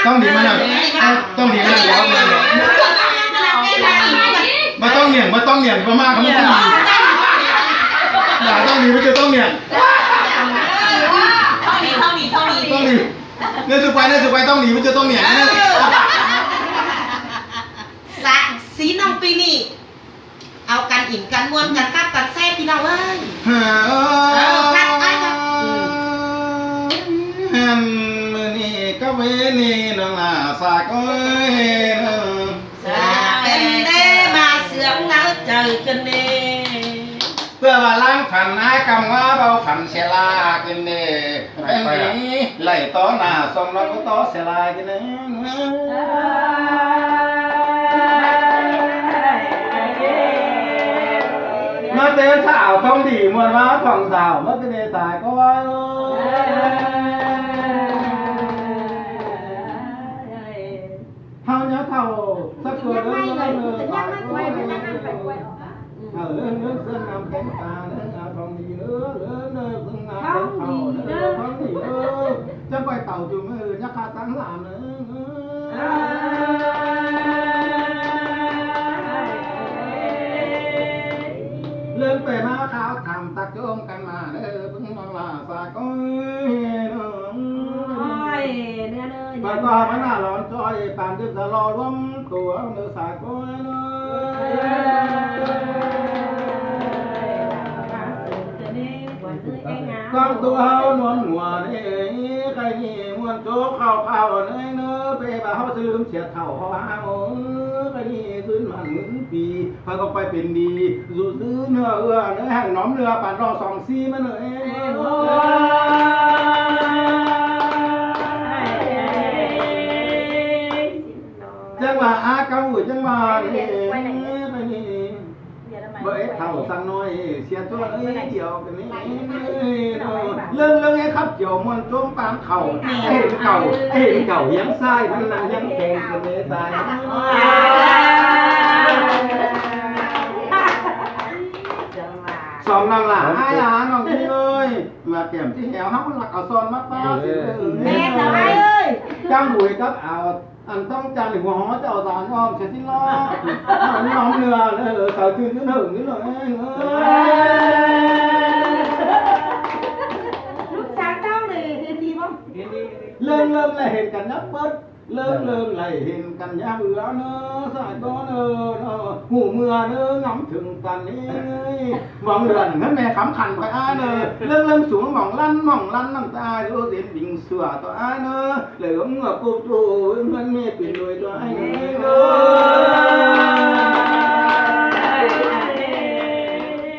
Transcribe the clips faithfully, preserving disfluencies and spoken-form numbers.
ต้องหนีมาหน่อย ต้อง ต้องหนีมาหน่อย เดี๋ยว มาต้องเหนี่ยง มาต้องเหนี่ยง มามาครับ มันต้องหนี อย่าต้องหนี มันจะต้องเหนี่ยง ต้องหนี ต้องหนี ต้องหนี ต้องหนี เนี่ยสุดไป เนี่ยสุดไป ต้องหนี มันจะต้องเหนี่ยง เนี่ย สะ สีน้องปีนี้ เอากันอิ่มกันม่วนกันคักกันแซ่บพี่น้องเอ้ย เออ ครับ ครับ ครับ อืม แฮมมื้อนี้ก็เวนี่น้องหน้าสากเอ้ยเนอะ สากเป็นเด้มาเสือกเงาใจกันเด้ เพื่อว่าล้างฝันนะกำว่าเบาฝันเสียลากันเด้ เป็นนี้ไหลต่อหน้าส่งน้องก็ต่อเสียลากันเด้ มาเจอสาวทองดีมวนว่าทองสาวมาเจอสายก็ว่า เท่าเนี้ยเท่าสักตัวเรื่องเรื่องเรื่องสาวตัวเรื่องเออเรื่องเรื่องเสื้อน้ำแข็งตาเรื่องเอาทองดีเรื่องเรื่องเรื่องเรื่องน้ำแข็งเท่าเรื่องทองดีเรื่องจะไปเต่าจุ่มเออยักษ์ขาตั้งหลานเรื่อง เรื่องไปมาขาวทำตักโยมกันมาเด้อเพิ่งมาว่าสากอยเนาะ โอ้ย เนี่ยเด้อ มันก็มันน่าร้อนจ้อยปานดึกจะรอรวมตัวเด้อสากอยเนาะ เออ กองตัวเฮานวลหัวนี่ใครมีมวนโจ๊กเข้าเข้าในเนื้อเปบ่าเฮาสิลืมเสียเท่าเฮาหาโอ้ใครมีคืนมันหมื่นปีใครก็ไปเป็นดีอยู่ซื้อเนื้อเอื้อเนื้อแห่งน้อมเรือปานรอสองซีมันเอ้ย จังหวะอาเก่าจังหวะนี่ไปนี่ เบอร์เอ็ดเท่าสั่งน้อยเสียตัวเอ้ยเดียวกันนี่เรื่องเรื่องไอ้ขับเกี่ยวมวนโจมปานเข่าเห็นเก่าเห็นเก่ายังไส้มันนั่งยังแข่งกันเลยตายสองนางหลานอ้ายหลานน้องพี่เอ้ยมาเตรียมที่แหวเฮาหลักเอาซอนมาป้าสิเอ้ย แม่นเหรออ้ายเอ้ย จ้างหวยกับเอา อันต้องจานหัวหอเจ้าตาน้อมเสียที่ล้อน้อมเรือเลยเออสาวจืนยืนหึงนี่เลยเออ ลูกสาวเจ้าเลยเห็นดีบ่ เริ่มเริ่มเลยเห็นกันนะเปิ้ลเริ่มเริ่มเลยเห็นกันยามเอือเนอะสายก้อนเออเนอะหูเมือเนอะงำถึงตันนี้ มองเดือนเงินแม่คำขันคอยอ้ายเนอเรื่องเรื่องสูงมองลั่นมองลั่นน้ำตาดูเสียนปิงเสือต่ออ้ายเนอเลยว่าเมื่อปุ๊บดูเงินแม่เปลี่ยนโดยตัวอ้ายเนอ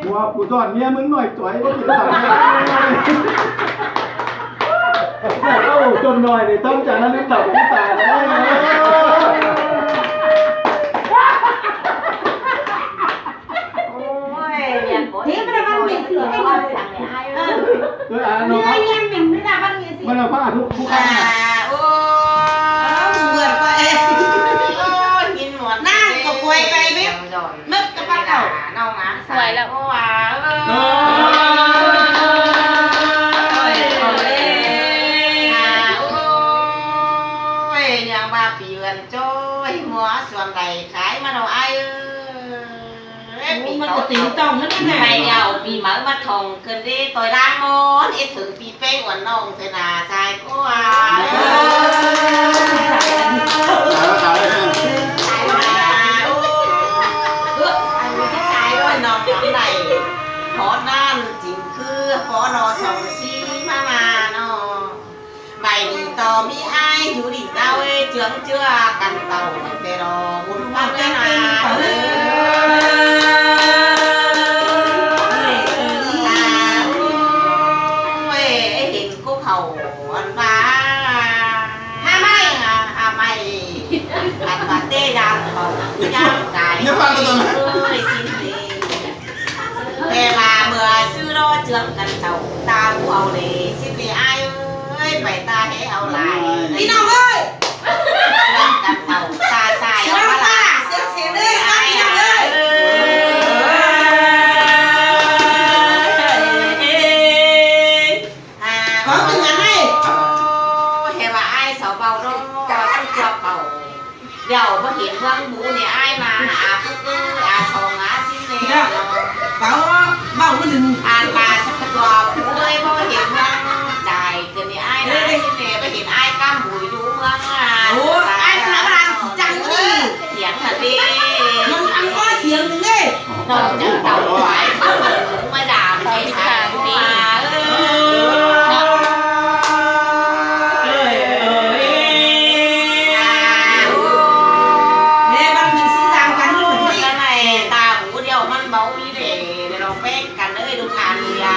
หัวกูตอนเมียมึงหน่อยจ่อยก็เป็นต่างโอ้จนหน่อยเลยต้องจากนั้นนึกต่อไปที่ตายแล้ว โอ้ยเรียนโคตร เฮ้ยมันเอาบ้านเมียสิ เออ เอออ่ะ เนื้อเย็นหนึ่งไม่ได้บ้านเมียสิ มันเอาผ้าทุกทุกครั้งอะ อ่า โอ้ย เบื่อไป โอ้ย ยินหมด นั่งก็ป่วยไปไหม นึกกับพระเก่า น้องหมา สวยแล้ว โอ้ย เออ โอ้ย โอ้ย อ่า โอ้ย ยังว่าปีเอือนโจ้ย หัวส่วนใดขายมาเราไอ้เอ้ย เอ้ย โอ้ ปี มัน เก่า ก็ตีต้องนั่นแหละ ไปเอาปีใหม่มาท่องเกินเด้ ต่อยล้างมอน เอ็ดถึงปีเป้งอ่อนน้องเถอะนาชายกว่า เออ ตายแล้ว ตายแล้ว ตายแล้ว โอ้ย อันนี้ก็ตายด้วยน้องน้ำไหล ขอด้านจริงคือขอนอสองชีมามาเนาะ ไม่มีต่อมีอ้ายอยู่ดินดาวเอ้ยเจืองเจือกันเต่าแต่รอบุญกันเวลาเอ้ย โอ้ย เห็นกูเขาอันว่า ห้าไม้ ห้าไม้ อันว่าเตะยางเขายางกาย อย่าฟังกันตอนนั้น เอ้ย สิ้นเดช แต่ว่าเมื่อซื้อรอเจืองกันเต่าตาผู้เอาเลยสิ้นเดชอ้ายเอ้ย ไปตาให้เอาหลาย พี่น้องเอ้ย เจืองกันเต่าตาใส เสียง เอามาหลาย เสียง เสียงเด้อ อ้าย พี่น้องเอ้ย เอ้ย อ่า ขอเตือนให้ โอ้ เห็นว่าอ้ายสาวเบาเนาะ Điêu báu hên ꞌmướng bú ꞌnị ải ꞌmá, a, phúk ꞌmướng, a, song, a, sín ꞌnị. Báu, báu ꞌmá đin. Ăn ꞌmá sắp tua bú ꞌlới báu hên ꞌmướng chảy ꞌcọ ꞌnị ải ꞌmá sín ꞌnị, báu hên ải ꞌcắm bú dú ꞌmướng, a. Ôi, ải ꞌmá ꞌmá đin chắng ꞌnị. Siêng thật đi. ꞌMắn ăn có siêng đin ꞌnị. Nó chắng tau ải. ꞌMá đam cái sai ꞌmá, ơ. Ơ, ơ. Cái này ta bú điêu ꞌmắn báu đi để, để nó phép căn ơi đúc ăn đi á.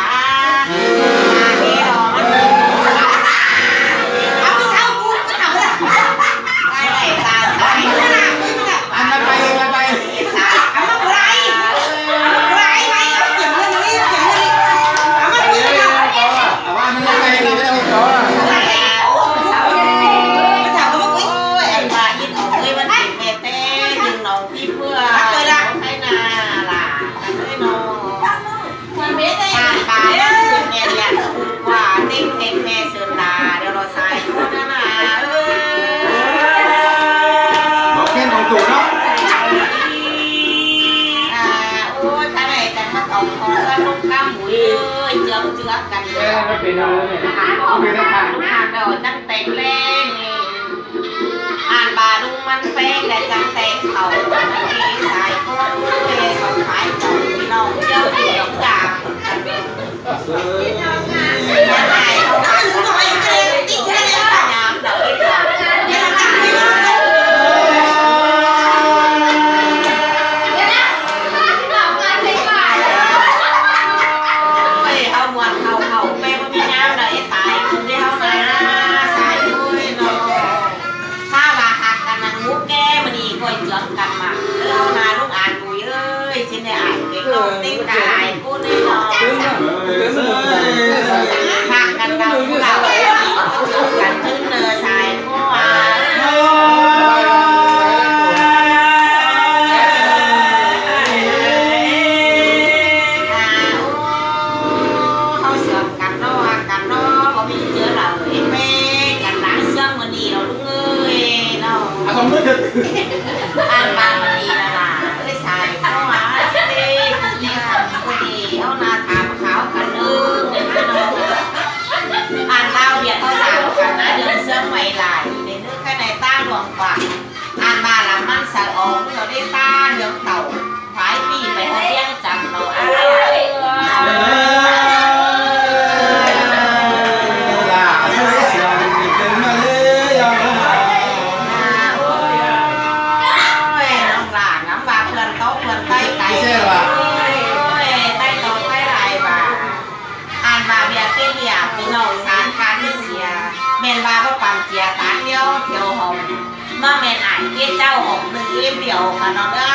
Ăn đi đó ꞌmắn. Ăn nó bay, nó bay. Ăn nó bay. Ăn nó bay, nó bay, nó bay. Ôi, ăn ba ít ỏi ꞌmắn tỉnh mẹ té, nhưng nó phi phưa. Ăn ba ꞌmắn tỉnh mẹ điện, qua tỉnh tỉnh mẹ sơn là, điều nó sai. Nó khen ông chủ đó. À, ôi, cái này chẳng mất ông có rất lúc cắm mũi ơi, chướng chứa cần. Cái này nó phải nấu này. Nó phải nấu. Ăn ba đúng mắn phê là chẳng tẹt khẩu, sai khổ, song phải khổ, lòng chớ đi lòng cảm. Ôi, hảư muôn hảư hảư, pê báu ꞌmí ꞌnhám đảy sai, ꞌcọ đi hảư ꞌmá, sai ꞌlới ꞌnớ. Sa ꞌva ꞌhặc căn ꞌnặn ꞌmú ké, ꞌmá đi ꞌcoi chướng căn ꞌmá. Ơ, hảư ꞌmá ꞌlụk ăn bui ơi, sín đảy ải, kén ꞌnọng tếng ca ải ꞌcốn đảy ꞌnớ. ꞌHặc căn ꞌnặn ꞌmú đaư, chướng căn ꞌtứ ꞌnớ sai ꞌmá. À, ô, hảư chướng căn ꞌnớ, căn ꞌnớ, báu ꞌmí chướng đaư, ê, pê, căn láng chướng ꞌmá đi ꞌnớ ꞌlụk ơi, ꞌnớ. Ăn ba ꞌmá đi ꞌnớ, ê, sai ꞌmá, ê, ê, ꞌmá đi, hảư ꞌnạ tham kháo căn ꞌnớ, ꞌnớ. Ăn lao Việt hảư tham căn ꞌnớ, đường chướng ꞌmá lai, ê, ꞌnớ, cái này ta luông quảng. Ăn ba lắm ꞌmắn sai ống, ꞌnớ đảy ta nướng tàu. Phải pí pay hảư ꞌviếng chắng ꞌnớ. Ơ. Ôi, ꞌnọng lả ngắm ba ꞌphượn tó ꞌphượn Tây Tây. Ôi, Tây tó Tây lai ba. Ăn ba ꞌviạk ꞌviạk ꞌpi ꞌnọng sán khăn sia. ꞌMen ba báu păm sia tán điêu thiêu hỏng. ꞌMá ꞌmen ải ꞌviạk ꞌchạu hỏng ꞌnưng ꞌviạk điêu khăn ꞌnớ.